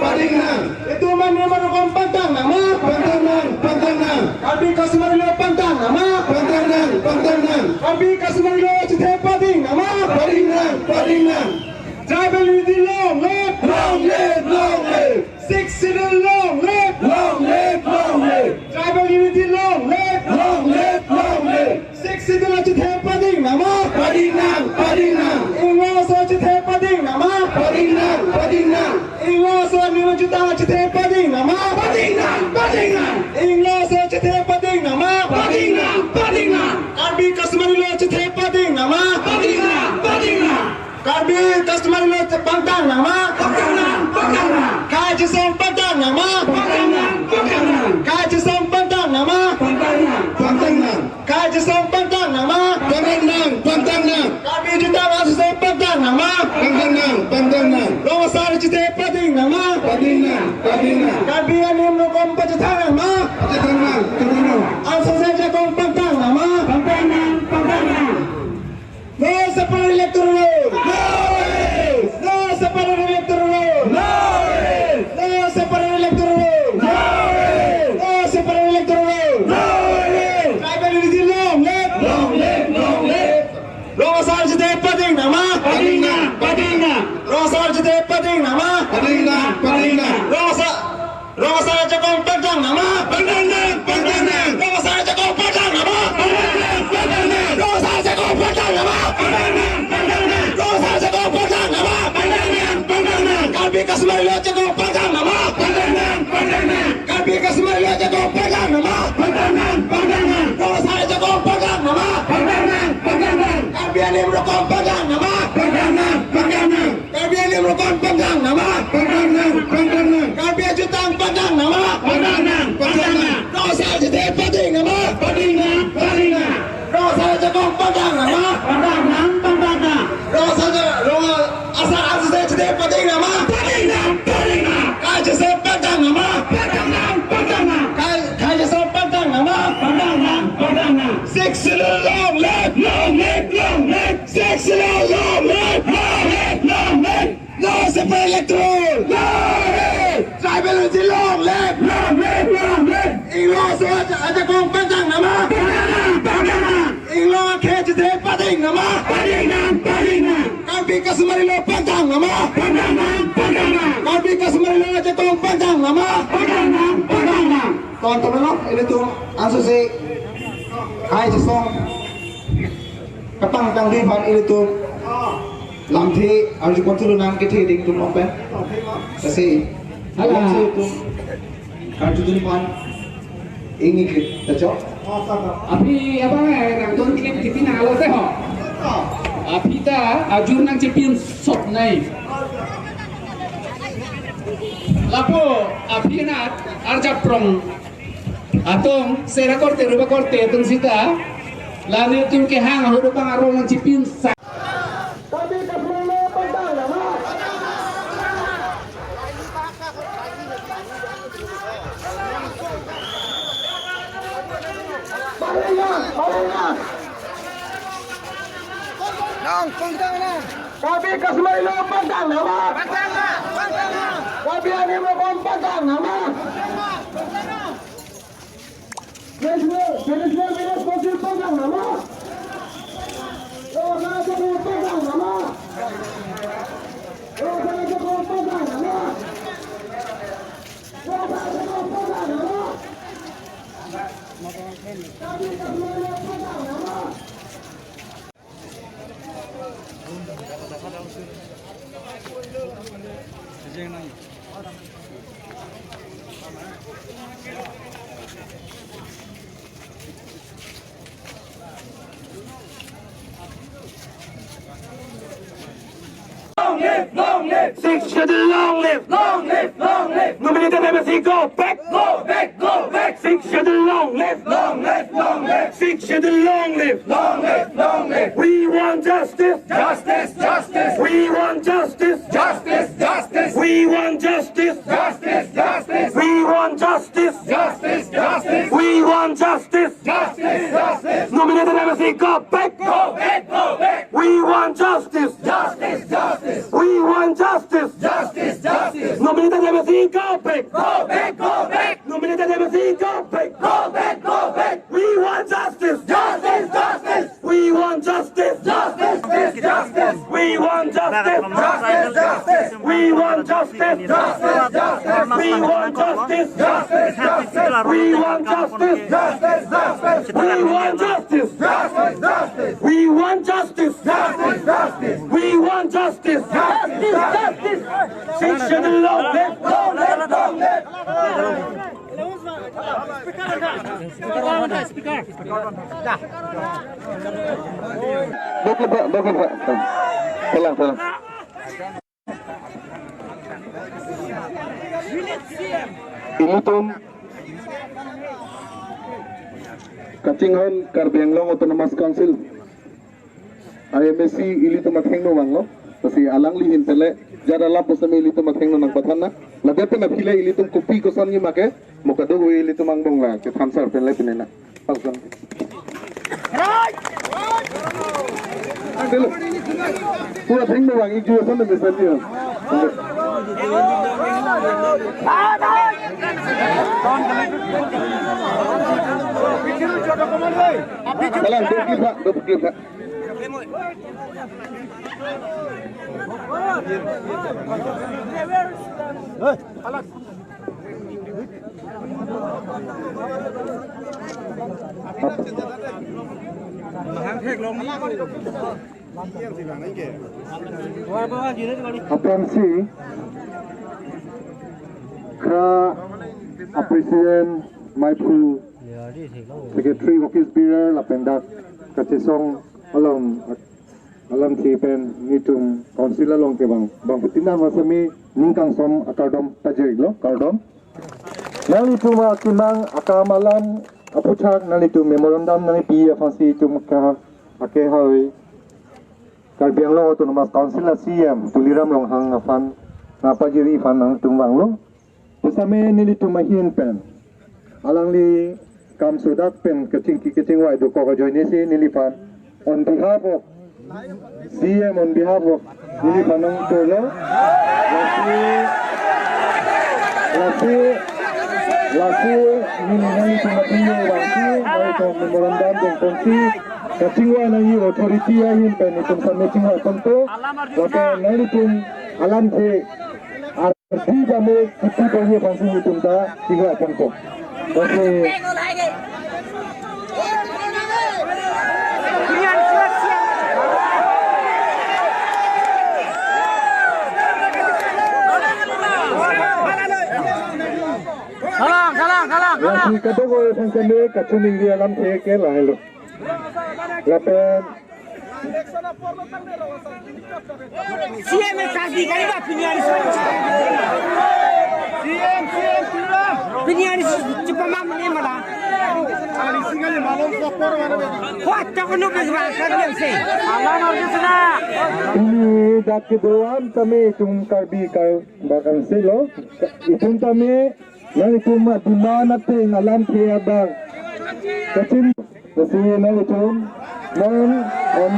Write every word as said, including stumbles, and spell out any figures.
Padingnang. Itum anim arokom pangtang nang ma? Pangtang nang, pangtang nang. Karbi customary law pangtang nang ma? Pangtang nang, pangtang nang. Karbi customary law chethe pading nang ma? Padingnang, padingnang. Tribal unity long live! Long live, long live! Sixth Schedule long live! Long live, long live! Tribal unity long live! Long live, long live! Sixth Schedule chethe pading nang ma? Padingnang, padingnang! Inglaso chethe pading nang ma? Padingnang, padingnang! Inglaso anim ajutang chethe pading nang ma? Padingnang, padingnang! Inglaso chethe pading nang ma? Padingnang, padingnang! Karbi customary law chethe pading nang ma? Padingnang, padingnang! Karbi customary law pangtang nang ma? Pangtang nang, pangtang nang! Khei chesong pangtang nang ma? Pangtang nang, pangtang nang! Khei chesong pangtang nang ma? Pangtang nang, pangtang nang! Khei chesong pangtang nang ma? Pangtang nang, pangtang nang! Karbi ajutang asong pangtang nang ma? Pangtang nang, pangtang nang! Rong asar chethe pading nang ma? Padingnang, padingnang! Karbi anim arokom pachethang nang ma? Pachethang nang, pachethang nang! Asong ajakong pangtang nang ma? Pangtang nang, pangtang nang! No separate electoral roll! No! No separate electoral roll! No! No separate electoral roll! No! No separate electoral roll! No! Tribal unity long live! Long live, long live! Rong asar chethe pading nang ma? Padingnang, padingnang! Rong asar chethe pading nang ma? Padingnang, padingnang! Rong asar Rong asar ajakong pangtang nang ma? Pangtang nang, pangtang nang! Rong asar ajakong pangtang nang ma? Pangtang nang, pangtang nang! Rong asar ajakong pangtang nang ma? Pangtang nang, pangtang nang! Rong asar ajakong pangtang nang ma? Pangtang nang, pangtang nang! Karbi customary law ajakong pangtang nang ma? Pangtang nang, pangtang nang! Karbi customary law ajakong pangtang nang ma? Pangtang nang, pangtang nang! Rong asar ajakong pangtang nang ma? Pangtang nang, pangtang nang! Karbi anim arokom pangtang nang ma? Pangtang nang, pangtang nang! Karbi anim arokom pangtang nang ma? Pangtang nang, pangtang nang! Karbi ajutang pangtang nang ma? Pangtang nang, pangtang nang! Rong asar chethe pading nang ma? Padingnang, padingnang! Rong asar ajakong pangtang nang ma? Pangtang nang, pangtang nang! Rong asar aja-, rong asar ajakong chethe pading nang ma? Padingnang, padingnang! Khei chesong pangtang nang ma? Pangtang nang, pangtang nang! Khei, khei chesong pangtang nang ma? Pangtang nang, pangtang nang! Sixth Schedule long live! Long live, long live! Sixth Schedule long live! Long live, long live! No separate electoral! No! Tribal unity long live! Long live, long live! Inglaso aja-, ajakong pangtang nang ma? Pangtang nang, pangtang nang! Inglo akhei chethe pading nang ma? Pading nang, pading nang! Karbi customary law pangtang nang ma? Pangtang nang, pangtang nang! Karbi customary law ajakong pangtang nang ma? Pangtang nang, pangtang nang! Tonton lo, ilitum anso si khei chesong kapangtang dei aphan ilitum lamthe arju pon thulo nang kethe ding atum along pen. Lasi, hala, ilitum karjudun aphan ingni klik ta chok. Aphi abang, eh, nangdun klik titi nang alo te ho. Aphi ta ajur nangchepin sot nai. Lapu aphi nat arjap prong atum sera korte, ruba korte atum sita la nelitum kehang ahut abang arong nangchepin sa. Nang, pangtang nang. Karbi customary law pangtang nang ma? Pangtang nang, pangtang nang. Karbi anim arokom pangtang nang ma? Pangtang nang, pangtang nang. Traditional, traditional village council pangtang nang ma? Rong asar ajakong pangtang nang ma? Rong asar ajakong pangtang nang ma? Rong asar ajakong pangtang nang ma? Karbi customary law pangtang nang ma? Long live, long live. Sixth Schedule, long live. Long live, long live. Nominated M A C, go back. Go back, go back. Sixth Schedule, long live. Long live, long live. Sixth Schedule, long live. Long live, long live. We want justice. Justice, justice. We want justice. Justice, justice. We want justice. Justice, justice. We want justice. Justice, justice. We want justice. Justice, justice. Nominated M A C, go back. Go back, go back. We want justice. Justice, justice. We want justice. Justice, justice. Nominated M A C, go back. Go back, go back. Nominated M A C, go back. Go back, go back. We want justice. Justice, justice. We want justice. Justice, justice. We want justice. Justice, justice. We want justice. Justice, justice. We want justice. Justice, justice. We want justice. Justice, justice. We want justice. Justice, justice. We want justice. Justice, justice. We want justice. Justice, justice. Sixth Schedule long live. Long live, long live. Bokit, Pak, bokit, Pak. Pulang, pulang. Ilitum kachinghon Karbi Anglong Autonomous Council a M A C ilitum athengno vanglo. Lasi alangli ahin pen le jara lap pusitame ilitum athengno nangpathan nang. Ladak pen aphi le ilitum kopi koson nangji ma ke, mo kadokave ilitum angbong la kethan sar pen le pinena. Hello. Pura athengno vang, ik ju ason na mesen dia. Kalang, do clip ha, do clip ha. Aphrangsi kra a president, maiphu, secretary, office bearer, lapen dak kachesong along alamthe pen nelitum council along kevang bangphutin an asami ning kangsom akardom pajir-iklo, kardom. Nanglitum akemang akam alam aputhak nanglitum memorandum nangpi aphansi itum ka akehai Karbi Anglong Autonomous Council a C E M Tuliram Ronghang aphan nangpajir-i aphan nangtum vanglo. Pusitame nelitum ahin pen alangli kam sodak pen kachingki kachingvai dokok ajoinesi neliphan on behalf of C E M, on behalf of neliphan nangtolo. Lasi, lasi, lasi neli nanglitum aphan yo vangsi, nanglitum memorandum dengponsi, kachingvai nangji authority ahin pen itum sami chingvai ponpo. Lapen nanglitum alamthe ardi kami kipi pagi aphansi itum ta chingvai ponpo. Lasi Kalang, kalang, kalang, kalang. Lasi kadokave aphan kami kachiningri alamthe ke lahelo. Lapen C E M Karbi kali ba pini hari. C E M, C E M, C E M. Pini hari cepat mama ni malah. Kuat tak kena bergerak kerja sih. Alam harus sana. Pini dak kedoan kami itum Karbi kal bahkan selo itum kami nanglitum ademand ateng alamthe abang kachin. Lasi nanglitum non on.